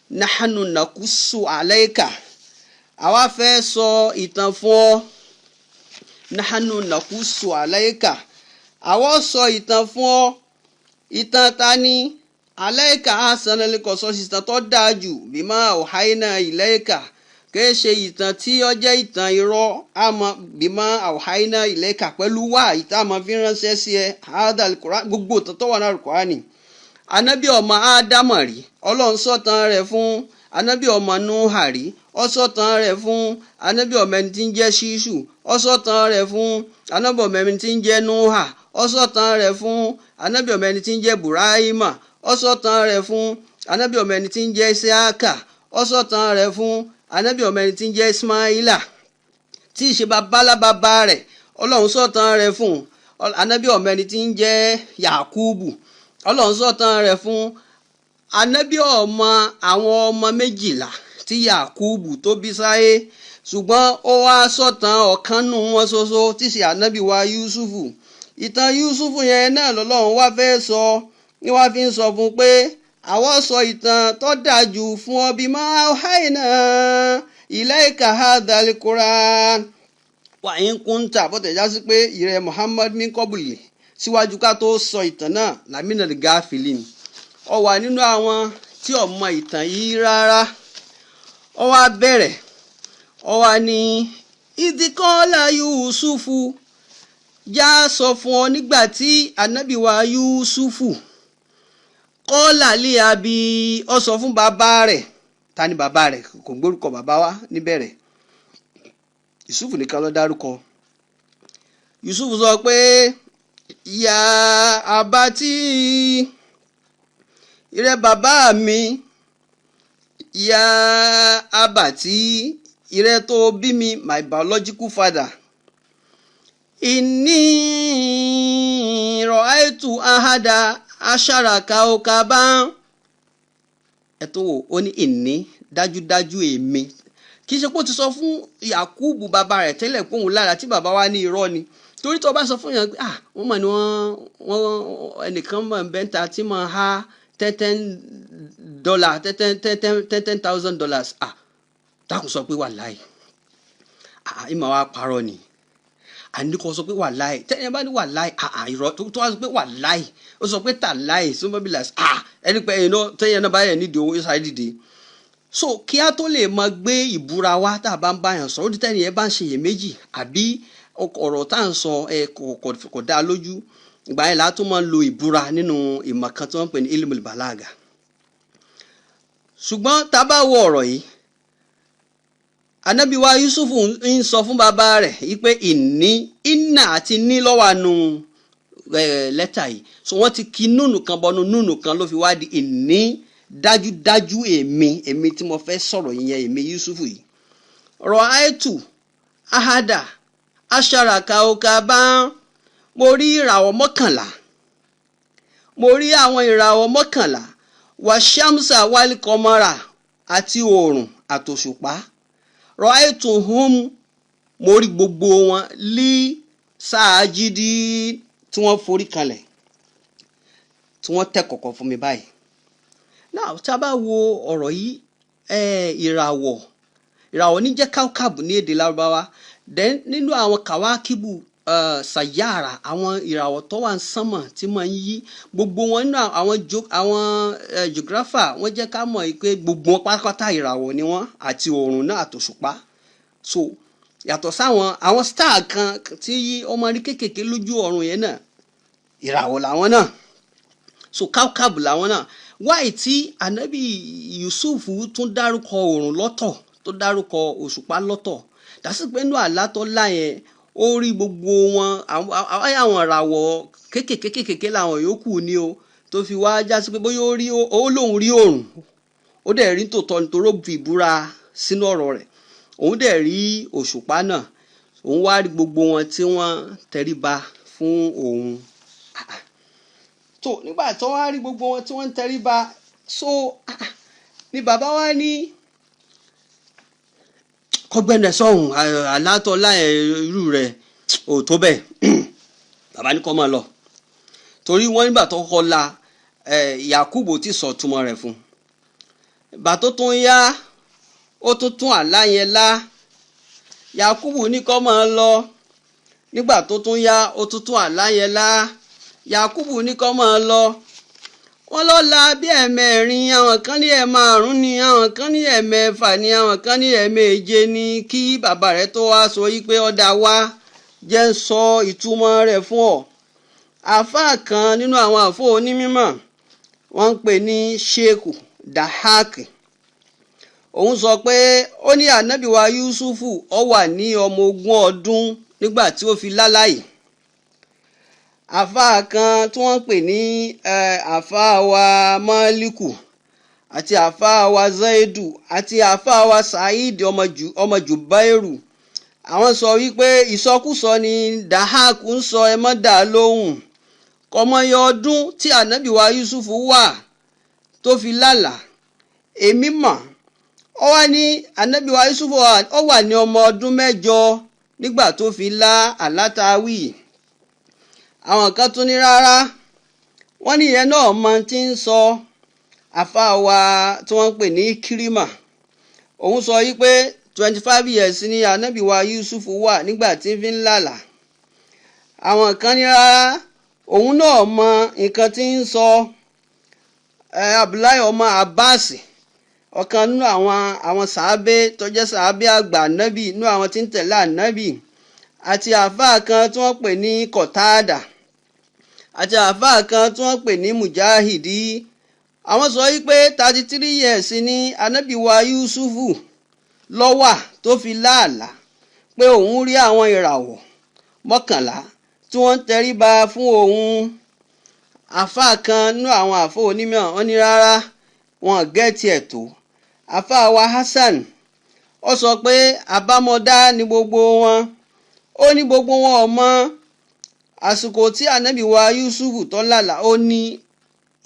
Nahanu nakusu alayka, àwa fẹ́ sọ ìtàn fún ọ. Nahanu nakusu alayka, àwa sọ ìtàn fún ọ. Ìtàn ta ni? Alayka ahsanal qasas, ìtàn tó dáa jù. Bima awhayna ilayka, kìí ṣe ìtàn tí ó jẹ́ ìtàn irọ́. Àmọ́ bima awhayna ilayka, pẹ̀lú wá ìtàn àmọ́ fi ránṣẹ́ sí ẹ. Hadal Qur'an, gbogbo ìtàn tó wà náà Qur'ani. Anabi ọmọ Ádámọ̀ rí, Ọlọ́run sọ̀tàn rẹ̀ fún. Anabi ọmọ Nuha rí, ó sọ̀tàn rẹ̀ fún. Anabi ọmọ ẹni tí ń jẹ́ Ṣíṣù, ó sọ̀tàn rẹ̀ fún. Anabi ọmọ ẹni tí ń jẹ́ Nuha, ó sọ̀tàn rẹ̀ fún. Anabi ọmọ ẹni tí ń jẹ́ Burahima, ó sọ̀tàn rẹ̀ fún. Anabi ọmọ ẹni tí ń jẹ́ Isiaka, ó sọ̀tàn rẹ̀ fún. Anabi ọmọ ẹni tí ń jẹ́ Ismaila, tí í ṣe babalábàbá rẹ̀, Ọlọ́run sọ̀tàn rẹ̀ fún. Anabi ọmọ ẹni tí ń jẹ́ Yakubu, Ọlọ́run sọ̀tàn rẹ̀ fún. Anabi ọmọ àwọn ọmọ 12 tí Yakubu tó bí sáyé, ṣùgbọ́n ó wá sọ̀tàn ọ̀kan nù wọn ṣoṣo, tí ṣe anabi wa Yusufu. Ìtàn Yusufu yẹn náà lọ́lọ́run wá fẹ́ sọ, ní wá fi ń sọ fún pé àwọn sọ ìtàn tó dájú fún ọ. Bima awhayna ilayka hadhal Qur'an wa in kunta, bọ́tẹ̀ já sí pé ìrẹ Muhammad, min qabli, síwájú ká tó sọ ìtàn náà, laminal gafilin, ó wà nínú àwọn tí ò mọ ìtàn yìí rárá. Ó wá bẹ̀rẹ̀, ó wá ní idh qala Yusufu, já sọ fún ọ nígbà tí anabi wa Yusufu, qala li abi, ó sọ fún bàbá rẹ̀. Ta ni bàbá rẹ̀? Kò gbórúkọ bàbá wa níbẹ̀rẹ̀, Yusufu nìkan ló dárúkọ. Yusufu sọ pé, ya abati, ìrẹ bàbá mi, ya abati, ìrẹ tó bí mi, my biological father, inni ra'aytu ahada ashara kawkaban. Ẹ tó wò ó ní ìní, dájúdájú èmi. Kì í ṣe pé ó ti sọ fún Yakubu bàbá rẹ̀ tẹ́lẹ̀ pé òun lára tí bàbá wa ní irọ́ ni. Torí tó bá sọ fún yàn pé, ah, wọ́n mọ̀ ní wọ́n ẹnìkan mọ̀ bẹ́ńtà tí mọ̀ ha ten ten dollar, ten ten ten ten $10,000, ah, dákun, sọ pé wàláì, ah, ìmọ̀ wa parọ́ ni. Àní kò sọ pé wàláì. Tẹ́yìn bá ní wàláì, ah, irọ́. Tó wá sọ pé wàláì, ó sọ pé tàláì sọmọbìlà, ah, ẹni pé ẹ̀yin náà tẹ́yìn náà bá yẹn nídìí owó, yóò sáré dìde. So kí á tó lè máa gbé ìbúra wá, tá a bá ń bá yàn sọ, ó di tẹ́ni yẹn bá ń ṣe iyèméjì àbí ọ̀rọ̀ tá à ń sọ ẹ kò dá lójú, ìgbà yẹn là á tún máa ń lo ìbúra nínú ìmọ̀ kan tí wọ́n ń pè ní ilmul balaga. Ṣùgbọ́n tá a bá wo ọ̀rọ̀ yìí, anabi wa Yusufu ń sọ fún bàbá rẹ̀ yìí pé ìní, ìnà àti ní lọ́wọ́ àánú lẹ́tà yìí. So wọ́n ti kí nùnù kan bọnú nùnù kan, ló fi wá di ìní, dájúdájú èmi tí mo fẹ́ sọ̀rọ̀ yẹn, èmi Yusufu yìí, ra'aytu ahada ashara kawkaban, mo rí ìràwọ̀ 11, mo rí àwọn ìràwọ̀ 11, wa shamsa wal qamara, àti oòrùn àtòṣùpá, ra'aytuhum, mo rí gbogbo wọn, li sajidi, tí wọ́n forí kalẹ̀, tí wọ́n tẹ́ kọ̀kọ̀ fún mi báyìí. Now, tá a bá wo ọ̀rọ̀ yìí, ìràwọ̀, ìràwọ̀ ní jẹ́ kawkab ní èdè Lárúbáwá. Then nínú àwọn kawakibu sayara, àwọn ìràwọ̀ tó wà ń sánmọ̀ tí máa ń yí, gbogbo wọn nínú àwọn geographer, wọ́n jẹ́ ká mọ̀ pé gbogbo wọn pátápátá ìràwọ̀ ni wọ́n, àti oòrùn náà àtòṣùpá. So yàtọ̀ sáwọn àwọn star kan tí ó máa rí kéékèèké lójú ọ̀run yẹn náà, ìràwọ̀ làwọn náà. So kawkab làwọn náà. Wáyé tí anabi Yusuf tún dárúkọ oòrùn lọ́tọ̀, tó dárúkọ òṣùpá lọ́tọ̀, dàsí pé inú àlá tó lá yẹn, ó rí gbogbo wọn, àwọn ìràwọ̀ kéékèèké kéékèèké làwọn yòókù ní o, tó fi wá jásí pé bóyá ó rí, ó lóun rí oòrùn, ó dẹ̀ rí tòótọ́ nítorí ó fi ìbúra sínú ọ̀rọ̀ rẹ̀. Òun dẹ̀ rí òṣùpá náà, òun wá rí gbogbo wọn tí wọ́n tẹríba fún òun. Tó nígbà tó wá rí gbogbo wọn tí wọ́n ń tẹríba, so ni bàbá wa ní kọgbẹ́nu ẹ̀ sọ̀hún, àlátọ́ láì irú rẹ̀ ò tó bẹ́ẹ̀. Bàbá ní kó máa lọ, torí wọ́n nígbà tó kọ́kọ́ la, Yakubu ti sọ túmọ̀ rẹ̀ fún. Ìgbà tó tún yá, ó tún tún àlá yẹn lá. Yakubu ní kó máa lọ. Nígbà tó tún yá, ó tún tún àlá yẹn lá. Yakubu ní kó máa lọ. Wọ́n lọ la bí 4, àwọn kan ní 5 ni, àwọn kan ní 6 ni, àwọn kan ní 7 ni, kí bàbá rẹ̀ tó wá sọ yí pé ọ̀dà wá jẹ́ ń sọ ìtumọ̀ rẹ̀ fún ọ. Àáfàá kan nínú àwọn àfọ onímọ̀, wọ́n ń pè ní Sheikh Dahak, òun sọ pé ó ní ànábì wa Yusufu ó wà ní ọmọ 20 ọdún nígbà tí ó fi láláyìí. Àáfàá kan tí wọ́n ń pè ní àáfàá wa Málíkù àti àáfàá wa Zaidu àti àáfàá wa Saheed ọmọ Jubairu, àwọn sọ wípé ìsọkúsọ ni Dahak ń sọ, ẹ má dá lóhùn. Kọmọye ọdún tí ànábì wa Yusufu wà tó fi lálàá, èmi mọ̀. Ó wá ní ànábì wa Yusufu ó wà ní ọmọ ọdún 8 nígbà tó fi lá àlátàwí. Àwọn kan tún ní rárá, wọ́n ní ìyẹn náà mọ tí ń sọ. Àfáà wa tí wọ́n ń pè ní Kirima, òun sọ yí pé 25 years ni ànábì wa Yusufu wà nígbà tí ń fi ń lálàá. Àwọn kan ní rárá, òun náà mọ nǹkan tí ń sọ. Abdullahi ọmọ Abbas, ọ̀kan nínú àwọn sàábé tó jẹ́ sàábé àgbà ànábì nínú àwọn tí ń tẹ̀lé ànábì, àti àáfàá kan tí wọ́n pè ní Kọ̀tádà, àti àáfàá kan tí wọ́n pè ní Mujahidi, àwọn sọ wípé 33 years ni ànábì wa Yusufu ló wà tó fi láàlá pé òun rí àwọn ìràwọ̀ 11 tí wọ́n ń tẹríba fún òun. Àáfàá kan nínú àwọn àfọ onímọ̀, wọ́n ní rárá, wọn gẹ́ẹ̀tì ẹ̀ tó. Àáfàá wa Hasan, ó sọ pé àbámọ̀dá ni gbogbo wọn. Ó ní gbogbo wọn ò mọ àsìkò tí ànábì wa Yusufu tó lálàá. Ó ní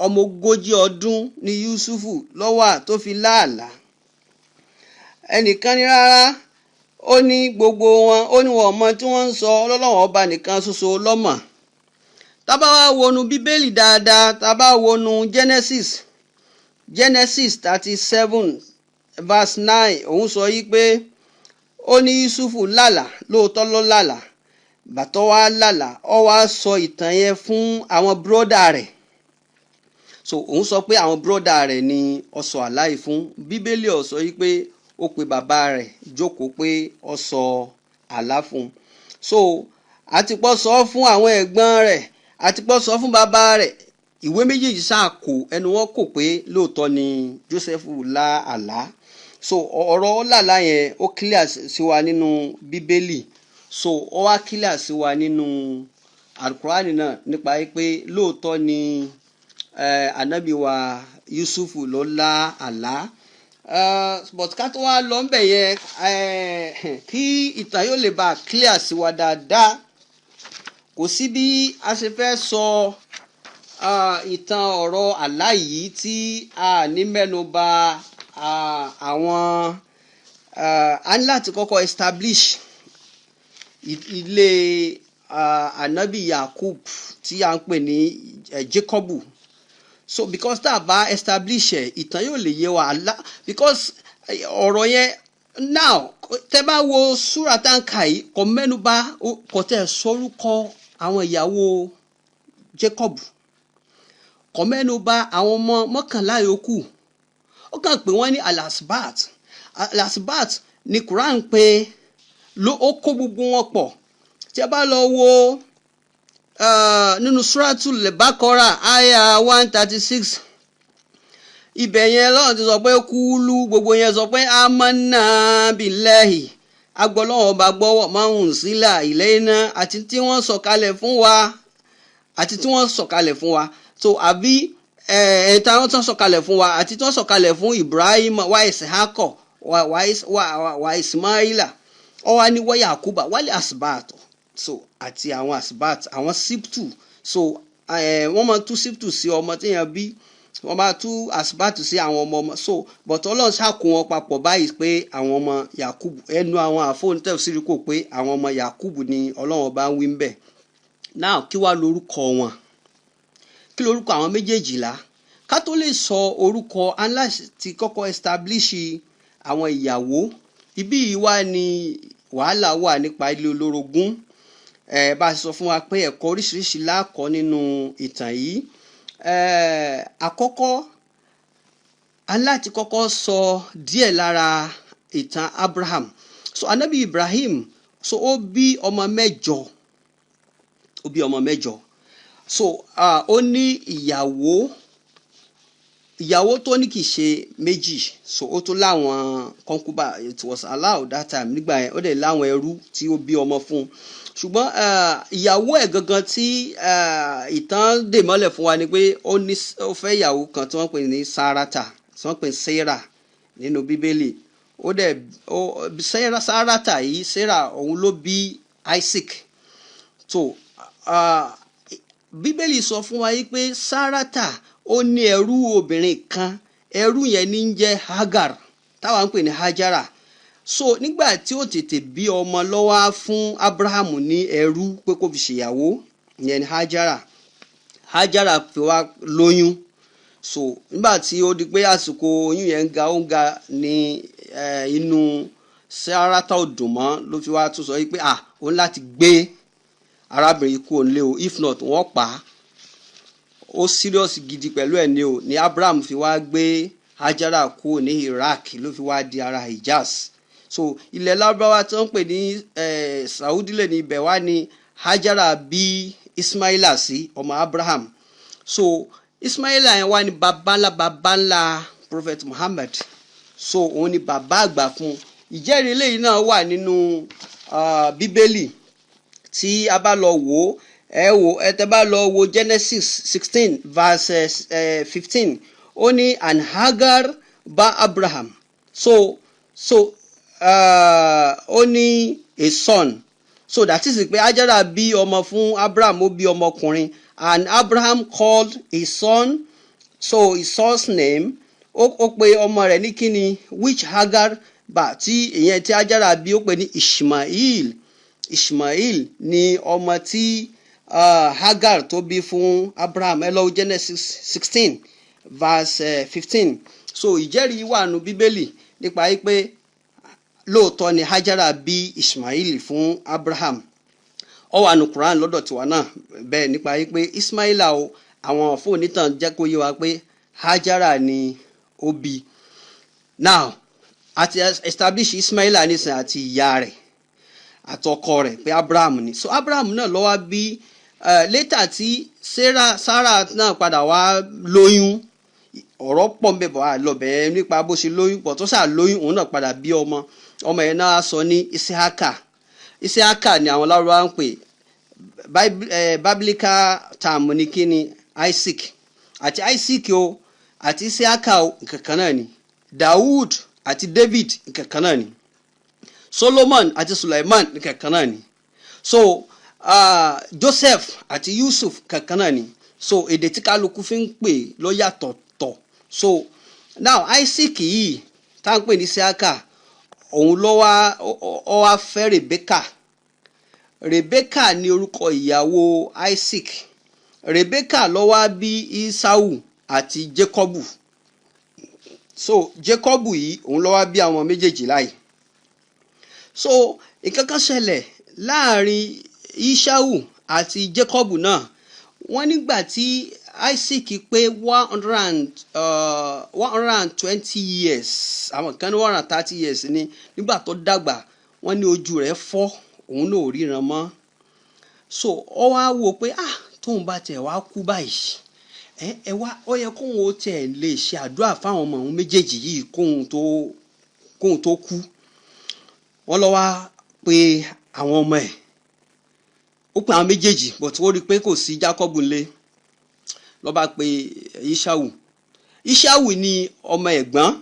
ọmọ 40 ọdún ni Yusufu ló wà tó fi láàlá. Ẹnìkan ní rárá, ó ní gbogbo wọn, ó ní wọn mọ tí wọ́n ń sọ, Ọlọ́run ọba nìkan ṣoṣo ló mọ̀. Tá bá wá wọnú Bíbélì dáadáa, tá bá wọnú Genesis 37 verse 9, òun sọ yí pé ó ní Yusufu lálàá, lóòótọ́ ló lálàá. Bàtọ́ wá lálàá, ó wá sọ ìtàn yẹn fún àwọn bródà rẹ̀. So òun sọ pé àwọn bródà rẹ̀ ni ó sọ àlá yìí fún. Bíbélì ó sọ yí pé ó pe bàbá rẹ̀ jókòó pé ó sọ àlá fún un. So àti pọ́ sọ fún àwọn ẹ̀gbọ́n rẹ̀, àti pọ́ sọ fún bàbá rẹ̀, ìwé méjèèjì sáà kò ẹnu wọn kò pé lóòótọ́ ni Joseph lá àlá. So ọ̀rọ̀ làlá yẹn, ó clear sí wa nínú Bíbélì. So ó wá clear sí wa nínú Alukurani náà nípa pé lóòótọ́ ni anabi wa Yusufu ló lá àlá. But ká tó wá lọ ńbẹ̀ yẹn, kí ìtàn yóò lè bá clear sí wa dáadáa, kò sí bí a ṣe fẹ́ sọ ìtàn ọ̀rọ̀ àlá yìí tí a ní mẹ́nu bà àwọn. A ní láti kọ́kọ́ establish ilé anabi Yakub tí a ń pè ní Jacobu. So because tá a bá establish ẹ̀, ìtàn yóò lè yé wa àlá, because ọ̀rọ̀ yẹn now, tẹ́ bá wo súrà tá n kà yìí, kò mẹ́nuba, kò tẹ́ sórúkọ àwọn ìyàwó Jacob, kò mẹ́nuba àwọn ọmọ 11 yòókù. Ó kàn pé wọ́n ní alasbat. Alasbat ni Quran pé ló ó kó gbogbo wọn pọ̀. Tí a bá lọ wo nínú Suratul Bakora aya 136, ibẹ̀ yẹn lọ́run ti sọ pé kúlú gbogbo yẹn sọ pé amanna billahi, agbọ́lọ́wọ́ ọba gbọ́wọ́ máa ń sílẹ̀ ilẹ̀ iná àti tí wọ́n sọ̀kalẹ̀ fún wa, àti tí wọ́n sọ̀kalẹ̀ fún wa. So àbí ẹ̀ tí wọ́n sọ̀kalẹ̀ fún wa àti tí wọ́n sọ̀kalẹ̀ fún Ibrahim wa Ishaqo wa Ismaila, ó wá ní wa Yakuba wal asbat. So àti àwọn asbat, àwọn siptu. So wọ́n máa tú siptu sí ọmọ téèyàn bí, wọ́n máa tú asbat sí àwọn ọmọ ọmọ. So but Ọlọ́run ṣàkó wọn papọ̀ báyìí pé àwọn ọmọ Yakubu. Ẹnu àwọn àfọ̀nìtẹ̀sírí kò pé àwọn ọmọ Yakubu ni Ọlọ́run bá ń wí ń bẹ̀. Now, kí wàá lórúkọ wọn? Kí lórúkọ àwọn méjèèjìlá? Ká tó lè sọ orúkọ, aláti kọ́kọ́ establish àwọn ìyàwó. Ibí yìí wá ní wàhálà wà nípa ilé olórogún. Ẹ bá a sọ fún wa pé ẹ̀kọ́ oríṣiríṣi la kọ́ nínú ìtàn yìí. Àkọ́kọ́, aláti kọ́kọ́ sọ díẹ̀ lára ìtàn Abraham. So anabi Ibrahim, so ó bí ọmọ mẹ́jọ, ó bí ọmọ mẹ́jọ. So ó ní ìyàwó, ìyàwó tó ní kì í ṣe méjì. So ó tún láwọn concubine. It was allowed that time, nígbà yẹn. Ó dẹ̀ láwọn ẹrú tí ó bí ọmọ fún un. Ṣùgbọ́n ìyàwó ẹ̀ gangan tí ìtàn dè mọ́lẹ̀ fún wa ni pé ó ní, ó fẹ́ ìyàwó kan tí wọ́n pè ní Sarata, tí wọ́n pè ní Sarah nínú Bíbélì. Ó dẹ̀ ó Sarah, Sarata yìí, Sarah, òun ló bí Isaac. So Bíbélì sọ fún wa yìí pé Sarata ó ní ẹrú obìnrin kan. Ẹrú yẹn ní ń jẹ́ Hagar, táwa ń pè ní Hajara. So nígbà tí ó tètè bí ọmọ lọ́wọ́ á fún Abraham ní ẹrú pé kó fi ṣèyàwó, ìyẹn ní Hajara. Hajara fi wá lóyún. So nígbà tí ó di pé àsìkò oyún yẹn ń ga, ó ń ga ní inú Sarata ò dùn mọ́, ló fi wá tún sọ yìí pé, ah, òun láti gbé arábìnrin kúrò nílé o, if not, wọ́n pa á. Ó serious gidi pẹ̀lú ẹ̀ ní o. Ní Abraham fi wá gbé Hajara kúrò ní Iraq, ló fi wá di ara Hijaz. So ilẹ̀ Lárúbáwá tí wọ́n ń pè ní Saudi lè ní ibẹ̀ wá ní Hajara bí Ismaila sí, ọmọ Abraham. So Ismaila yẹn wá ní babalá babalá Prophet Muhammad. So òun ni bàbá àgbà fún un. Ìjẹ́rìí eléyìí náà wà nínú Bíbélì. Tí a bá lọ wò ó, ẹ wò ẹ, tẹ́ bá lọ wo Genesis 16 verse 15, ó ní, "And Hagar bore Abraham." So ó ní a son. So that is pé Hajara bí ọmọ fún Abraham, ó bí ọmọkùnrin. "And Abraham called his son", so his son's name, ó pe ọmọ rẹ̀ ní kíni? "Which Hagar", bá tí ìyẹn tí Hajara bí, ó pè ní Ishmael. Ishmael ni ọmọ tí Hagar tó bí fún Abraham. Ẹ lọ wo Genesis 16 verse 15. So ìjẹ́rìí wà nù Bíbélì nípa yìí pé lóòótọ́ ni Hajara bí Ishmael fún Abraham. Ó wà nù Quran lọ́dọ̀ tiwa náà bẹ́ẹ̀ nípa yìí pé Ismaila o, àwọn fóònítàn jẹ́ kó yé wa pé Hajara ni ó bí. Now, àti establish Ismaila nísìnyí àti ìyá rẹ̀ àtọkọ rẹ̀ pé Abraham ni. So Abraham náà ló wá bí later tí Sarah náà padà wá lóyún. Ọ̀rọ̀ pọ̀ ń bẹ̀ bọ̀ àlọ́bẹ̀ nípa bó ṣe lóyún pọ̀ tó ṣáà lóyún. Òun náà padà bí ọmọ. Ọmọ yẹn náà sọ ní Isiaka. Isiaka ni àwọn Lárúbáwá ń pè. Biblical term ní kíni? Isaac. Àti Isaac o àti Isiaka o, nǹkan kan náà ni. Dawood àti David, nǹkan kan náà ni. Solomon àti Suleiman, nǹkan kan náà ni. So Joseph àti Yusuf, nǹkan kan náà ni. So èdè tí kálukú fi ń pè ló yàtọ̀ tọ̀. So now, Isaac yìí tá à ń pè ní Isiaka, òun ló wá, ó wá fẹ́ Rebecca. Rebecca ní orúkọ ìyàwó Isaac. Rebecca ló wá bí Esau àti Jacobu. So Jacobu yìí, òun ló wá bí àwọn méjèèjì láyìí. So nǹkan kan ṣẹlẹ̀ láàrin Esau àti Jacob náà. Wọ́n nígbà tí Isaac pé 120 years, àwọn kan ní 130 years ni, nígbà tó dàgbà, wọ́n ní ojú rẹ̀ fọ́, òun náà ò ríran mọ́. So ó wá wò pé, ah, tóun bá tiẹ̀ wá kú báyìí, ẹ wá, ó yẹ kóun ó tiẹ̀ lè ṣe àdúrà fáwọn ọmọ òun méjèèjì yìí kóun tó kú. Wọ́n lọ wá pé àwọn ọmọ ẹ̀, ó pe àwọn méjèèjì, but ó rí i pé kò sí Jacob nílé. Ló bá pe Esau. Esau ni ọmọ ẹ̀gbọ́n,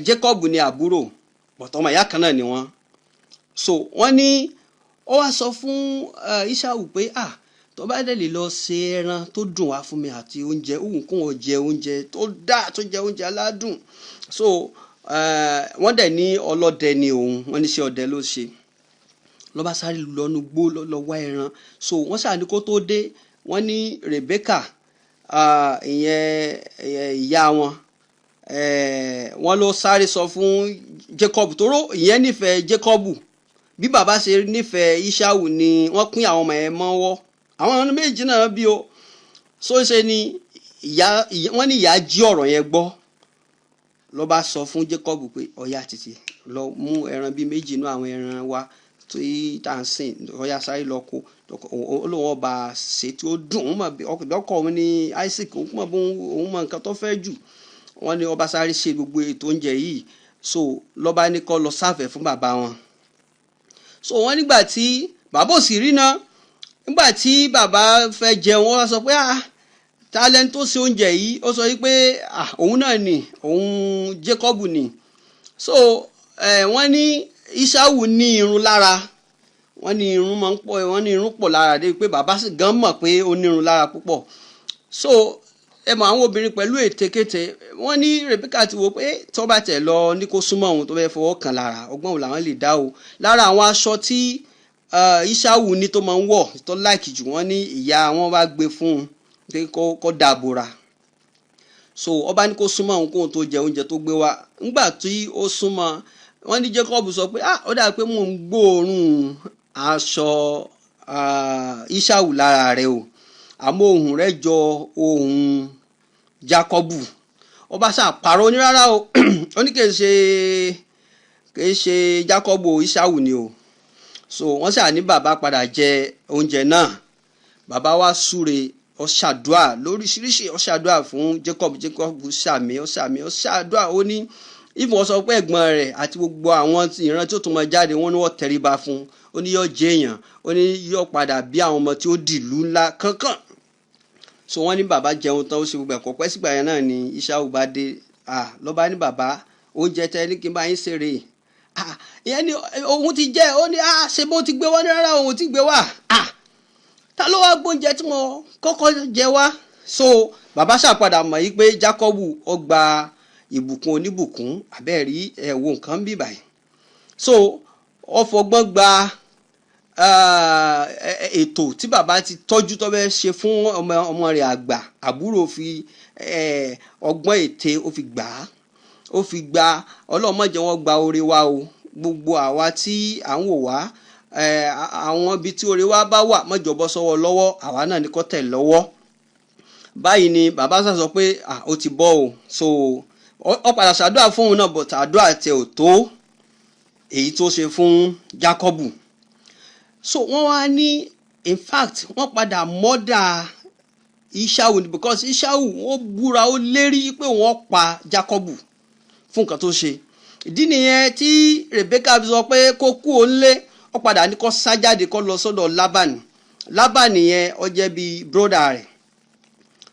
Jacob ni àbúrò, but ọmọ ìyá kan náà ni wọ́n. So wọ́n ní ó wá sọ fún Esau pé, ah, tó bá dẹ̀ lè lọ ṣe ẹran tó dùn wá fún mi àti oúnjẹ, òun kó wọn jẹ oúnjẹ tó dáa, tó jẹ oúnjẹ aládùn. So wọ́n dẹ̀ ní ọlọ́dẹ ni òun, wọ́n ní ṣe ọdẹ ló ṣe. Ló bá sáré lọ́nu gbó lọ wá ẹran. So wọ́n ṣáà ní kó tó dé, wọ́n ní Rebecca Ìyẹn ìyá wọn, wọ́n ló sáré sọ fún Jacob, tóró ìyẹn nífẹ̀ẹ́ Jacob bí bàbá ṣe nífẹ̀ẹ́ Ishau ni. Wọ́n pín àwọn ọmọ yẹn mọ́wọ́, àwọn ọmọ méjì náà bí o. So ṣe ni ìyá, wọ́n ní ìyá jí ọ̀rọ̀ yẹn gbọ́, ló bá sọ fún Jacob pé, "Ọ̀yá, tètè lọ mú ẹran bíi méjì inú àwọn ẹran wa tí tá à ń sìn. Ọ̀yá, sáré lọ kó." Ó lóun ọba ṣe tí ó dùn òun mọ̀ bí ọkọ òun ní Isaac, òun mọ̀ bí òun mọ̀ nǹkan tó fẹ́ jù. Wọ́n ní ọba sáré ṣe gbogbo ètò oúnjẹ yìí. So lọ́ba ní kó lọ serve fún bàbá wọn. So wọ́n nígbà tí bàbá ò sì rí náà, nígbà tí bàbá fẹ́ jẹun, wọ́n sọ pé, "Ah, talent tó ṣe oúnjẹ yìí?" Ó sọ wípé, "Ah, òun náà ni, òun Jacob ni." So wọ́n ní Isau ní irun lára, wọ́n ní irun máa ń pọ̀, wọ́n ní irun pọ̀ lára dé pé bàbá sì gan mọ̀ pé ó ní irun lára púpọ̀. So ẹ mọ̀ àwọn obìnrin pẹ̀lú ètekéte. Wọ́n ní Rebecca ti wò pé tó bá tẹ̀ lọ ní kó súnmọ́ òun, tó fẹ́ fọwọ́ kàn lára, ọgbọ́n òun làwọn lè dá o. Lára àwọn aṣọ tí Isau ní tó máa ń wọ̀, tó like jù, wọ́n ní ìyá wọn wá gbé fún un pé kó dàbòrà. So ọba ní kó súnmọ́ òun kóun tó jẹ oúnjẹ tó gbé wá. Ńgbà tí ó súnmọ́, wọ́n ní Jacob sọ pé, "Ah, ó dà pé mò ń gbóòórùn aṣọ Isau lára rẹ o, àmọ́ ohùn rẹ̀ jọ ohùn Jacobu." Ọba ṣàpàrọ̀ onírárá o, ó ní kìí ṣe Jacob o, Isau ni o. So wọ́n ṣáà ní bàbá padà jẹ oúnjẹ náà. Bàbá wa súre, ó ṣàdúà lóríṣiríṣi, ó ṣàdúà fún Jacob. Jacob ṣàmì, ó ṣàmì, ó ṣàdúà. Ó ní ìfọ̀ sọ pé ẹ̀gbọ́n rẹ̀ àti gbogbo àwọn ìran tí ó tún máa jáde, wọ́n ní wọ́n tẹríba fún. Ó ní yóò jẹ́ èèyàn, ó ní yóò padà bí àwọn ọmọ tí ó dìlú ńlá kankan. So wọ́n ní bàbá jẹun tán, ó ṣe gbogbo ẹ̀kọ́ pẹ́ sígbà yẹn náà ni Isau bá dé. Ah, lọ́ba ní, "Bàbá, oúnjẹ tẹ ní kí n bá yín ṣeré." Ah, ìyẹn ni òun ti jẹ́. Ó ní, "Ah, ṣe bó ti gbé wá?" Ní rárá, òun ti gbé wá. "Ah, ta ló wá gbóúnjẹ tí mo kọ́kọ́ jẹ wá?" So bàbá ṣàpadà mọ̀ yí pé Jákọ́bù ó gba ìbùkún oníbùkún. Àbẹ́ẹ̀rí ẹ̀ wo nǹkan bí báyìí. So ó fọgbọ́n gba ètò tí bàbá ti tọ́jú tó fẹ́ ṣe fún ọmọ rẹ̀ àgbà. Àbúrò fi ọgbọ́n ète, ó fi gbà á, ó fi gba. Ọlọ́run má jẹ́ wọ́n gba oore wa o. Gbogbo àwa tí à ń wò wá, àwọn ibi tí oore wa bá wà, má jọ̀bọ́ sọ́wọ́ lọ́wọ́, àwa náà ní kó tẹ̀ lọ́wọ́. Báyìí ni bàbá sá sọ pé, "Ah, ó ti bọ́ o." So ó padà ṣàdúrà fún òun náà, but àdúrà tẹ ò tó èyí tó ṣe fún Jákọ́bù. So wọ́n wá ní, in fact, wọ́n padà murder Ishau because Ishau, ó búra, ó lérí pé wọ́n pa Jákọ́bù fún nǹkan tó ṣe. Ìdí nìyẹn tí Rebecca fi sọ pé kó kú òun lé. Ó padà ní kó sá jáde, kó lọ sọ́dọ̀ Laban. Laban yẹn, ó jẹ́ bíi brother rẹ̀,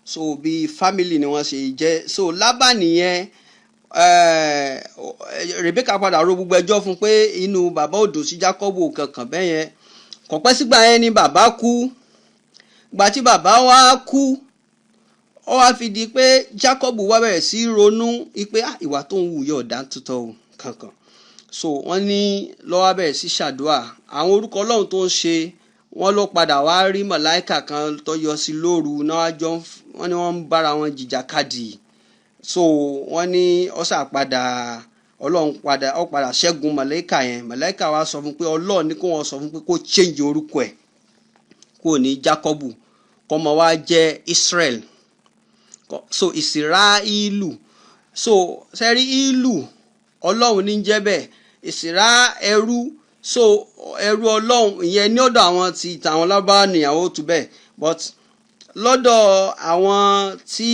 so bíi family ni wọ́n ṣe jẹ́. So Laban yẹn, Rebecca padà ro gbogbo ẹjọ́ fún pé inú bàbá ò dùn sí Jákọ́bù kankan bẹ́ẹ̀ yẹn. Kò pẹ́ sígbà yẹn ni bàbá kú. Gbà tí bàbá wa kú, ó wá fi di pé Jacob wá bẹ̀rẹ̀ sí ronú pé ìwà tó ń wù yóò dá tutọ́ o kankan. So wọ́n ní ló wá bẹ̀rẹ̀ sí ṣàdúà àwọn orúkọ Ọlọ́run tó ń ṣe. Wọ́n ló padà wá rí màláìkà kan tó yọ sí lóru náà jọ. Wọ́n ní wọ́n ń bára wọn jìjàkadì. So wọ́n ní ó ṣàpadà, Ọlọ́run padà, ó padà ṣẹ́gun màláìkà yẹn. Màláìkà wa sọ fún pé Ọlọ́run ní kó wọ́n sọ fún pé kó change orúkọ ẹ̀ kó ní Jákọ́bù, kó máa wá jẹ́ Israel. So Ìsìráìlù, so sẹ́rí ìlú Ọlọ́run ní jẹ́ bẹ́ẹ̀, ìsìrá ẹrú. So ẹrú Ọlọ́run ìyẹn ní ọ̀dọ̀ àwọn tí tàwọn lábá níyàwó tù bẹ́ẹ̀, but lọ́dọ̀ àwọn tí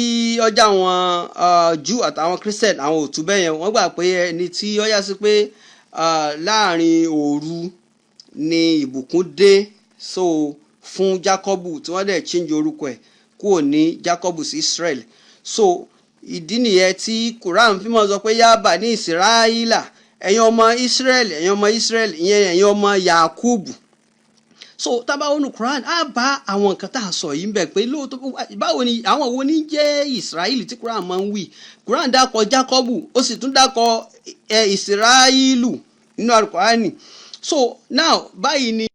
ọjà àwọn Jew àtàwọn Christian, àwọn ò tú bẹ́ẹ̀ yẹn. Wọ́n gbà pé ẹni tí ó yá sí pé láàrin òru ni ìbùkún dé so fún Jákọ́bù, tí wọ́n dẹ̀ change orúkọ ẹ̀ kúrò ní Jákọ́bù sí Israel. So ìdí nìyẹn tí Quran fi mọ̀ sọ pé yábà ní Ìsìráìlà, ẹ̀yin ọmọ Israel, ẹ̀yin ọmọ Israel, ìyẹn ẹ̀yin ọmọ Yakubu. So tábà wọnú Quran, á bá àwọn nǹkan tá a sọ yìí ń bẹ̀ pé lóòótọ́. Báwo ni àwọn wo ní jẹ́ Israel tí Quran máa ń wí? Quran dákọ̀ Jákọ́bù, ó sì tún dákọ̀ ẹ Ìsìráìlù nínú Alukurani. So now, báyìí ni